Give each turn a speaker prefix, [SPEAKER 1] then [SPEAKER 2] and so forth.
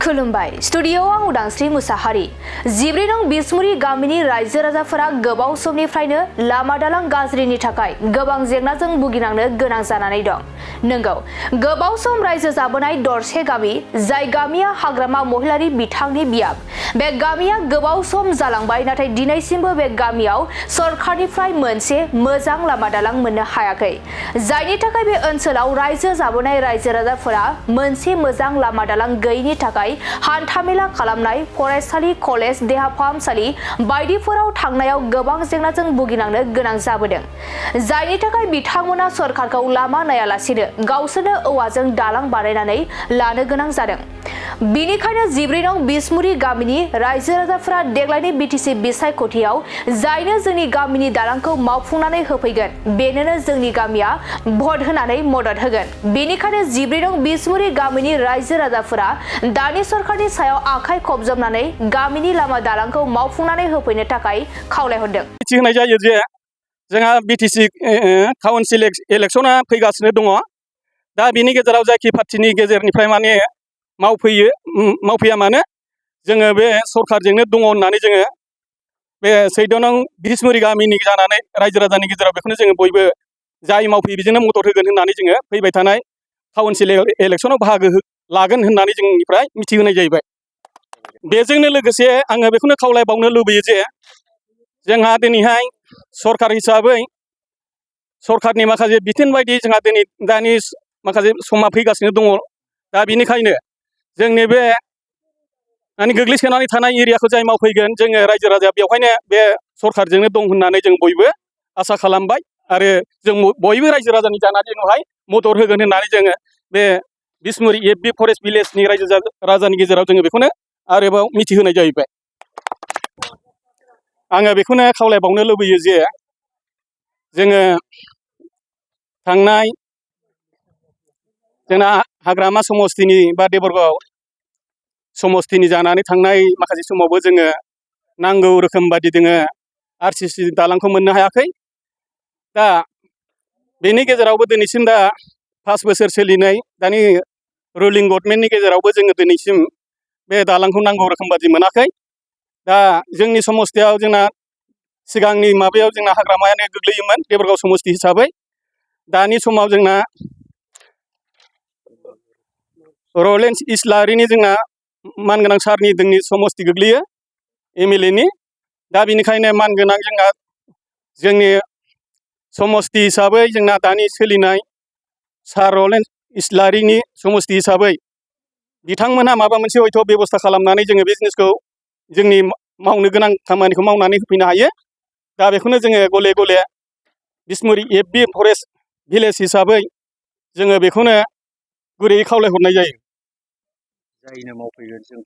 [SPEAKER 1] खुलुमबाय स्टुडियोआव आं उदांस्रि मुसाहारि 14 नं बिसमुरि गामिनि रायजो राजाफोरा गोबाव समनिफ्रायनो लामा दालां गाज्रिनि थाखाय गोबां जेंनाजों भुगिनांनो गोनां जानानै दं। नंगौ, गोबाव सम रायजो जाबोनाय दरसे गामि जाय गामिया हाग्रामा महिलारि बिथांनि बियाब। बे गामिया गोबाव सम जालांबाय, नाथाय दिनैसिमबो बे गामियाव सरकारनिफ्राय मोनसे मोजां लामा दालां मोननो हायाखै, जायनि थाखाय बे ओनसोलाव रायजो जाबोनाय रायजो राजाफोरा मोनसे मोजां लामा दालां गैयिनि थाखाय हान्थामेला खालामनाय, फरायसालि, कलेज, देहा फाहामसालि बायदिफोराव थांनायाव गोबां जेंनाजों भुगिनांनो गोनां जाबोदों, जायनि थाखाय बिथांमोना सरकारखौ लामा नायालासिनो गावसोरनो औवाजों दालां बानायनानै लानो गोनां जादों। बिनिखायनो 14 नं बिसमुरि गामिनि रायजो राजाफोरा देग्लायनि बिटिसि बिसायख'थियाव जायनो जोंनि गामिनि दालांखौ मावफुंनानै होफैगोन, बेनोनो जोंनि गामिया भट होनानै मदद होगोन। बेनिखायनो 14 नं बिसमुरि गामिनि रायजो राजाफोरा दानि सरकारनि सायाव आखाइ खबजबनानै गामिनि लामा दालांखौ मावफुंनानै होफैनो थाखाय खावलायहरदों।
[SPEAKER 2] मिथिहोनाय जायो जे जोंहा बिटिसि काउन्सिल इलेक्सना फैगासिनो दङ। दा बिनि गेजेराव जायखि पार्टिनि गेजेरनिफ्राय माने मावफैया मानो जोङो बे सरकारजोंनो दङ होननानै जोङो बे 14 नं बिसमुरि गामिनि जानानै रायजो राजानि गेजेराव बेखौनो जोङो बयबो जाय मावफैयो बेजोंनो मदद होगोन होननानै जोङो फैबाय थानाय काउन्सिल इलेक्सनाव बाहागो लागोन होननानै जोंनिफ्राय मिथिहोनाय जाहैबाय। बेजोंनो लोगोसे आङो बेखौनो खावलायबावनो लुबैयो जे जोंहा दिनैहाय सरकार हिसाबै सरकारनि माखासे बिथोन बायदि जोंहा दानि माखासे समा फैगासिनो दङ। दा बिनिखायनो जोंनि बे माने गोग्लैसोनानै थानाय एरियाखौ जाय मावफैगोन, जोङो रायजो राजाया बेवहायनो बे सरकारजोंनो दं होननानै जों बयबो आसा खालामबाय आरो जों बयबो रायजो राजानि जानानै उनावहाय मदद होगोन होननानै जोङो बे बिसमुरि एफबि फरेस्ट भिलेजनि रायजो राजानि गेजेराव जोङो बेखौनो आरोबाव मिथिहोनाय जाहैबाय। आङो बेखौनो खावलायबावनो लुबैयो जे जोङो थांनाय जोंना हाग्रामा समस्तिनि बा देबरगाव समस्तिनि जानानै थांनाय माखासे समावबो जोङो नांगौ रोखोम बादि जोङो आरसिसि दालांखौ मोननो हायाखै। दा बेनि गेजेरावबो दिनैसिम दा 5 बोसोर सोलिनाय दानि रुलिं गभर्नमेन्टनि गेजेरावबो जोङो दिनैसिम बे दालांखौ नांगौ रोखोम बादि मोनाखै। दा जोंनि समस्तियाव जोंना सिगांनि माबायाव जोंना हाग्रामायानो गोग्लैयोमोन देबरगाव समस्ति हिसाबै। दानि समाव जोंना रलेन्स इस्लारिनि जोंना मानगोनां सारनि जोंनि समस्ति गोग्लैयो एमएलएनि। दा बिनिखायनो मानगोनां जोंनि समस्ति हिसाबै जोंना दानि सोलिनाय सार रलेन्स इस्लारिनि समस्ति हिसाबै बिथांमोनहा माबा मोनसे हयथ' बेबस्था खालामनानै जोङो बे जिनिसखौ जोंनि मावनो गोनां खामानिखौ मावनानै होफैनो हायो। दा बेखौनो जोङो गले गले बिसमुरि एफबि फरेस्ट भिलेज हिसाबै जोङो बेखौनो गुरैयै खावलायहरनाय जायो।
[SPEAKER 3] जायनो मावफैगोन जों